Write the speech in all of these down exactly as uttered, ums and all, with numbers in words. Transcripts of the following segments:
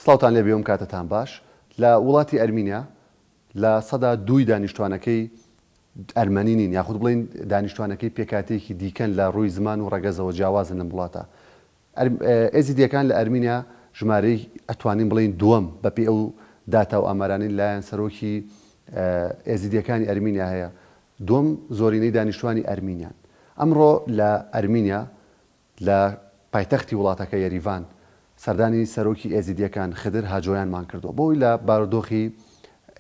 سڵاوتان لێ بێ و ئەم کاتەتان باش. لە وڵاتی ئەرمینیا لە سەدا دووی دانیشتوانەکەی ئەرمەنی نین، یاخود بڵێن دانیشتوانەکەی پێکاتەیەکی دیکەن لە ڕووی زمان و ڕەگەزەوە جیاوازن لەم وڵاتە. ئەر-، ئێزیدیەکان لە ئەرمینیا ژمارەی ئەتوانین بڵێن دووەم بەپێی ئەو داتا و ئامارانەی لایەن سەرۆکی ئێزیدیەکانی ئەرمینیا هەیە، دووەم زۆرینەی دانیشتوانی ئەرمینیان. ئەمڕۆ لە ئەرمینیا لە پایتەختی وڵاتەکە یەریڤان سەردانی سەرۆکی ئێزیدیەکان خدر هاجۆیانمان کردووە بۆی لە بارودۆخی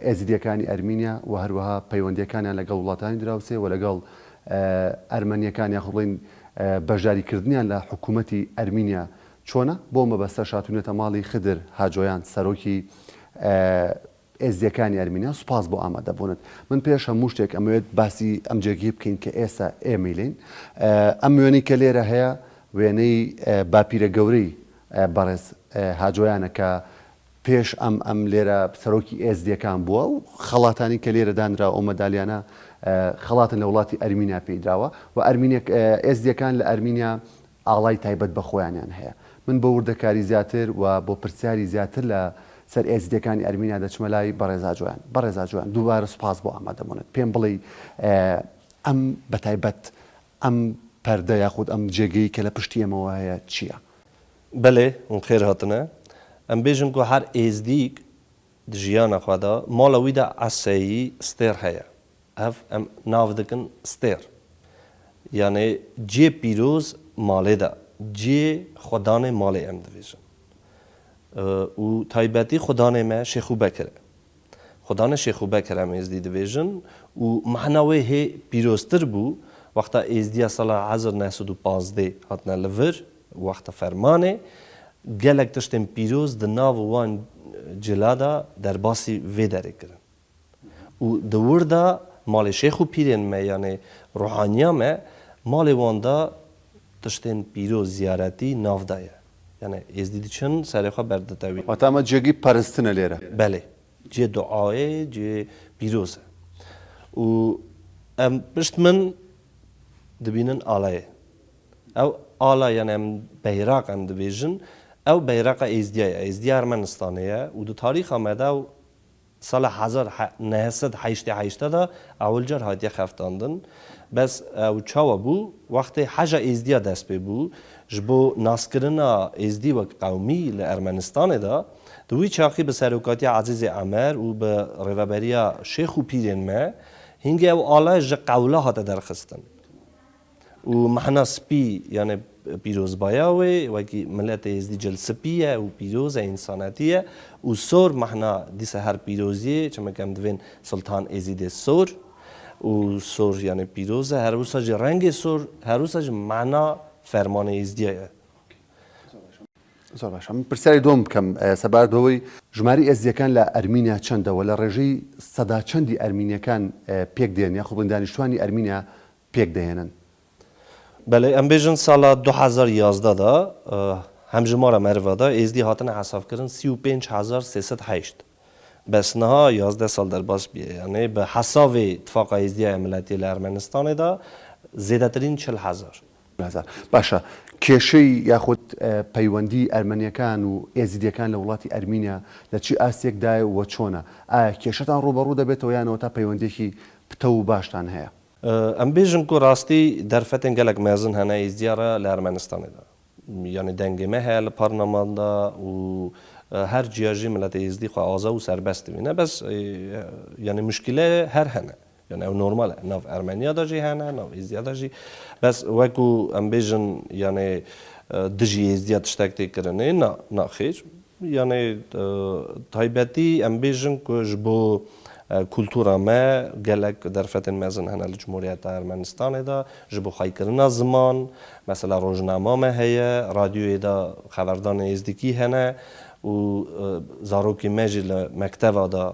ئێزیدیەکانی ئەرمینیا و هەروەها پەیوەندیەکانیان لەگەڵ وڵاتانی دراوسێ و لەگەڵ ئەرمەنیەکان یاخود بڵین بەشداریکردنیان لە حکوومەتی ئەرمینیا چۆنە. بۆ مەبەستە شاتونێتە ماڵی خدر هاجۆیان سەرۆکی ئێزدیەکانی ئەرمینیا. سوپاس بۆ ئامادەبوونت. من پێش هەموو شتێک ئەمەوێت باسی ئەم جێگەی بکەین کە ئێستا ئێمەی لێین. ئەم وێنەی کە لێرە هەیە، وێنەی باپیرە گەورەی بەڕێز هاجۆیانە کە پێش ئەم ئەم لێرە سەرۆکی ئێزدیەکان بووە و خەڵاتانی کە لێرە دانرا ئەو مەدالیانە خەڵاتن لە وڵاتی ئەرمینیا پێیدراوە و ئەرمینیەک ئێزدیەکان لە ئەرمینیا ئاڵای تایبەت بە خۆیانیان هەیە. من بۆ وردەکاری زیاتر و بۆ پرسیاری زیاتر لە سەر ئێزیدەکانی ئەرمینیا دەچمە لای بەڕێزا جویان. بەڕێزا جویان، دووبارە سوپاس بۆ ئامادەبوونت. پێم بڵێ ئەم بە تایبەت ئەم پەردە یاخود ئەم جێگەی کە لە پشتی ئێمەوە هەیە چییە؟ Belê, hûn xêr hatine. Em bêjin ku her êzdîk di jiyana xwe de mala wî de eseyî stêr heye. Ev em nav dikin stêr. Yanê cê pîroz malê de, cê xwedanê malê em dibêjin. Û taybetî xwedanê me Şêxû Bekir e. Xwedanê Şêxû Bekir em êzdî dibêjin û mehna wê hê pîroztir bû, wexta êzdiya sala hezar neh sed û pazdeh hatine li vir, wexta fermanê, gelek tiştên pîroz di nav wan cila de derbasî vê derê kirin. Û di wir de malê şêx û pîrên me, yanê ruhaniya me, malê wan de tiştên pîroz ziyaretî nav de ye. Yanê êzdî diçin serê xwe berditewî. Wata me cêgî peristin e lêre. Belê. Cê duayê, cê pîroz e. Û em pişt min dibînin alayê. Ew ala, yanê em beyraq em dibêjin, ew beyraqa êzdiya ye, êzdiya Ermenistanê ye û di tarîxa me de ew sala hezar neh sed heştê heşt de ewil car hatiye xeftandin. Bes ew çawa bû? Wextê heja êzdiya dest pê bû, ji bo naskirina êzdî wek qewmî li Ermenistanê de, di wî çaxî bi serokatiya Ezîzê Emer û bi rêveberiya şêx û pîrên me, hingê ew ala ji qewla hate derxistin. Û mehna spî, yanê pîrozbaya wê, wekî miletê êzdî cil spî ye û pîroz e, însanetî ye. Û sor mehna dîsa her pîroziyê, çimeke em divên Sultan Êzîdê sor. Û sor, yanê pîroz e, her wisa jî rengê sor, her wisa jî mehna fermanê êzdiya ye. زۆر باشە. من پرسیاری دووەم بکەم، سەبارەت بەوەی ژمارەی ئێزدیەکان لە ئەرمینیا چەندە و لە ڕێژەی سەدا چەندی ئەرمینیەکان پێک دێن یاخود بڵێن دانیشتوانی ئەرمینیا پێک دەهێنن؟ Belê, em bêjin sala du hezar yazdeh de, hemjimara meriva de êzdî hatine hesabkirin sî û pênc hezar sê sed heşt. Bes niha yazdeh sal derbas bûye. Yanê bi hesavê Tifaqa Êzdiya ya Miletî li Ermenistanê de zêdetirîn çil hezar. باشە، کێشەی یاخود پەیوەندی ئەرمەنیەکان و ئێزیدیەکان لە وڵاتی ئەرمینیا لە چی ئاستێکدایە و چۆنە؟ ئایا کێشەتان ڕوبەڕوو دەبێتەوە یانەوە تا پەیوەندیەکی پتەو و باشتان هەیە؟ Em bêjin ku rastî derfetên gelek mezin hene êzdiya re li Ermenistanê de. Yanî dengê me heye li parleman de û her ciya jî miletê êzdî xwe aza û serbest dibîne. Bes yanî muşkîle her hene. Yanî ew normal e. Nav Ermeniya de jî hene, nav Êziya de jî. Bes wekû em bêjin, yanî, e, dijî Êziya tiştek tê kirinê, na, na xêr. Yanî, e, taybetî em bêjin ku ji bo, e, kultura me gelek derfetên mezin hene li Cumhuriyeta Ermenistanê de, ji bo xweykirina ziman, mesela rojnama me heye, radyoyê de xeberdanê êzdikî hene û, e, zarokê me jî li mekteva de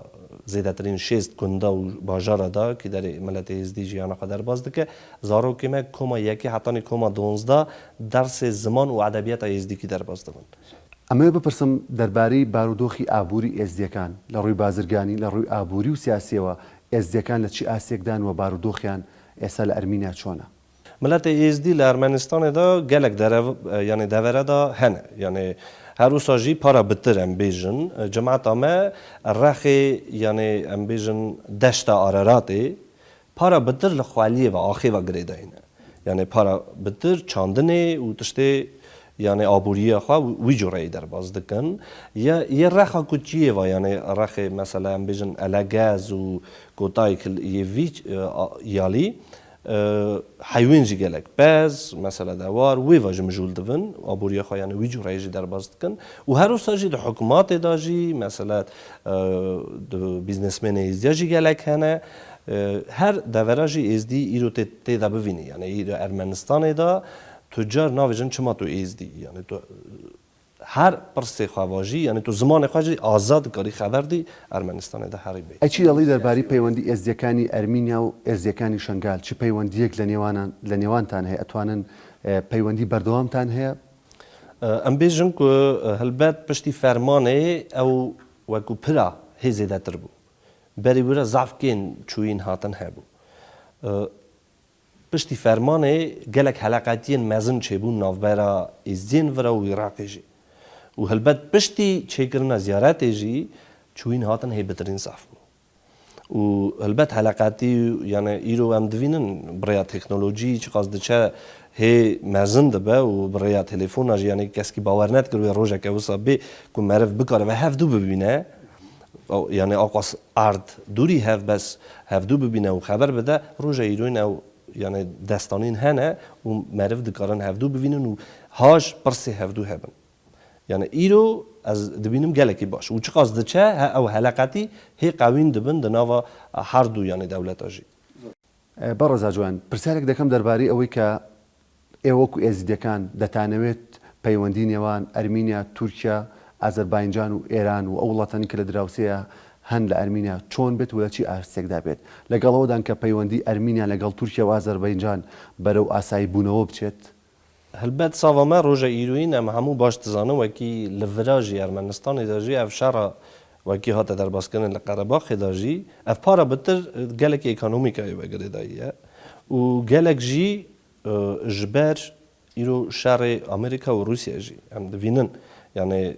zêdetirîn şêst gunda û bajara de, kî derê miletê êzdî jiyana xwe derbas dike, zarokê me koma yekê hetanî koma donzdeh dersê ziman û edebiyata êzdîkî derbas dibin. ئەمەوێ بپرسم دەربارەی بارودۆخی ئابووری ئێزدیەکان لە ڕووی بازرگانی، لە ڕووی ئابووری و سیاسیەوە ئێزدیەکان لە چی ئاستێکدان و بارودۆخیان ئێستا لە ئەرمینیا چۆنە؟ Miletê Êzdî li Ermenistanê de gelek derev-, yanî devere de hene. Yanî Her wisa jî para bitir em bêjin, e, cemata me rexê, yanê em bêjin deşta Araratê, para bitir li xweliyê ve, axê ve girêdayî ne. Yanê para bitir çandinê û tiştê, yanê aboriya xwe wî cureyî derbas dikin. Yê, yê rexa kutiyê ve, yanê rexê mesela em bêjin Elegez û Kotayî yê vî, e, a, yalî, e, heywan jî gelek pez, mesela dewar, wê ve ji mijûl dibin, aboriya xwe yanê wî cureyî jî derbas dikin. Û her wisa jî di hikûmatê de jî, mesela, e, di biznesmenê êzdiya jî gelek hene. E, her devera jî êzdî îro tê, tê de bivînî. Yanê îro Ermenistanê de tu car navêjin çima tu êzdî. Yanê tu her pirsê xwe vajî, yanî tu zimanê xwe jî azad dikarî xeber dî Ermenistanê de herî bê. ئەی چی دەڵێی دەربارەی پەیوەندی ئێزدیەکانی ئەرمینیا و ئێزدیەکانی شەنگال؟ چی پەیوەندیەک لە نێوانان، لە نێوانتان هەیە؟ ئەتوانن، ئێ، پەیوەندی بەردەوامتان هەیە؟ ئە، ئەم بێژن ku, ئە، هەلبەت پشتی فەرمانê ew wekû pira hê zêdetir bû. Berî wira zaf kên çûyîn hatin hebû. ئە، Piştî fermanê gelek heleqetiyên mezin çêbûn navbera Êzdiyên vira û Iraqê jî. Û helbet piştî çêkirina ziyaretê jî çûyîn hatin hê bitirîn zaf bû. Û helbet heleqetî, yani îro em divînin bi rêya teknolojî çiqas diçe hê mezin dibe û bi rêya telefona jî, yani keskî bawer nedikir wê rojeke wisa bê ku meriv bikare ve hevdû bibîne. O, yani aqas erd dûrî hev bes hevdû bibîne û xeber bide, roja îroyîn ew yani destanîn hene û meriv dikarin hevdû bivînin û haj pirsê hevdû hebin. Yani îro ez dibînim gelekî baş. Û çiqas diçe, he, ew heleqetî hê qewîn dibin di nava her du yani dewleta jî. ئێ، بەڕێزا جوان، پرسیارێک دەکەم دەربارەی ئەوەی کە ئێوە وەکو ئێزیدیەکان دەتانەوێت پەیوەندی نێوان ئەرمینیا، تورکیا، ئازەربایجان و ئێران و ئەو وڵاتانی کە لە دراوسێیە هەن لە ئەرمینیا چۆن بێت و لە چی ئاستێکدا بێت، لەگەڵ ئەوەدان کە پەیوەندی ئەرمینیا لەگەڵ تورکیا و ئازەربایجان بەرەو ئاسایی بوونەوە بچێت؟ Helbet sava me roja îroyîn em hemû baş dizanin, wekî li vira jî Ermenistanê de jî ev şera wekî hate derbaskirin li Qerebaxê de jî ev para bitir gelekî ekonomîkayê ve girêdayî ye û gelek jî, e, ji ber îro şerê Amerîka û Rûsya jî em divînin, yani, e,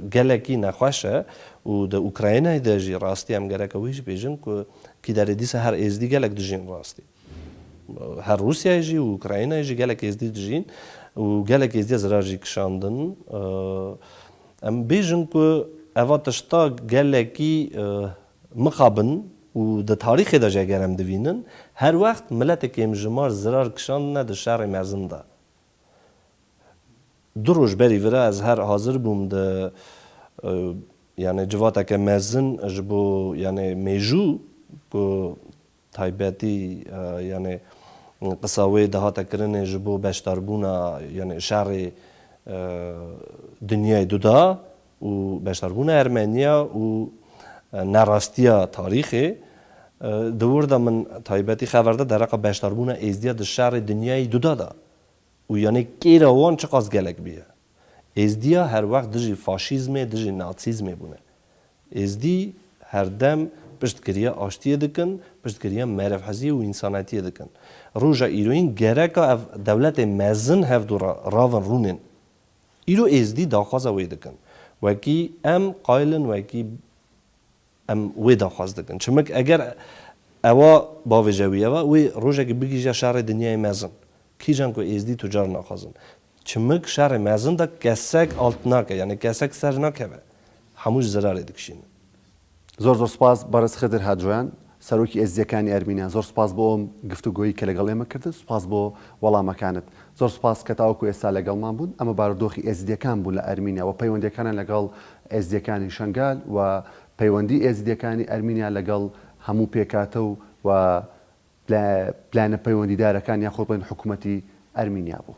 gelekî nexweş e û di Ukraynayê de jî rastî em gereke wî jî bêjin ku kîderê dîsa her êzdî gelek dijîn rastî. Her Rûsyayê jî û Ukraynayê jî gelek êzdî dijîn û gelek êzdiya zirar jî kişandin. Em bêjin ku eva tişta gelekî, e, mixabin û di tarîxê de jî eger em divînin, her wext miletê kêmjimar zirar kişandine di şerê mezin de. Du roj berî vira ez her hazir bûm di, e, yani civateke mezin ji bo yani mêjû ku taybetî, e, yani qisa wê dihate kirinê ji bo beşdarbûna yani şerê, e, dinyayê duda û beşdarbûna Ermeniya û, e, nerastiya tarîxê, e, di wir de min taybetî xever de dereqa beşdarbûna êzdiya di şerê dinyayê duda de. Û yanî kêra wan çiqas gelek bûye. Êzdiya her wext dijî faşîzmê, dijî natsîzmê bûne. Êzdî her dem piştgiriya aştiyê dikin, piştgiriya merivheziyê û însanetiyê dikin. Roja îroyîn gereka ev dewletê mezin hevdû ra-, ravin rûnên. Îro êzdî daxwaza wê dikin. Wekî em qayilin, wekî em wê daxwaz dikin. Çimik eger ewa bavêje wî eva, wê rojekê bigihîje şerê dinyayê mezin. Kîjan ku êzdî tu car naxwazin. Çimik şerê mezin de kesek alt nake, yani kesek ser nakeve. Hemû ji zirarê dikişînin. زۆر زۆر سپاس بەڕێز خدر هادجۆیان، سەرۆکی ئێزدیەکانی ئەرمینیا. زۆر سپاس بۆ ئەم گفتوگۆیی کە لەگەڵ ئێمە کردن. سپاس بۆ وەڵامەکانت. زۆر سپاس کە تاوەکو ئێستا لەگەڵمان بوون. ئەمە بارودۆخی ئێزدیەکان بوو لە ئەرمینیا و پەیوەندیەکانیان لەگەڵ ئێزدیەکانی شەنگال و پەیوەندی ئێزیدیەکانی ئەرمینیا لەگەڵ هەموو پێکاتە و، و لە، لایەنە پەیوەندیدارەکان یاخود بڵێن حکوومەتی ئەرمینیا بوو.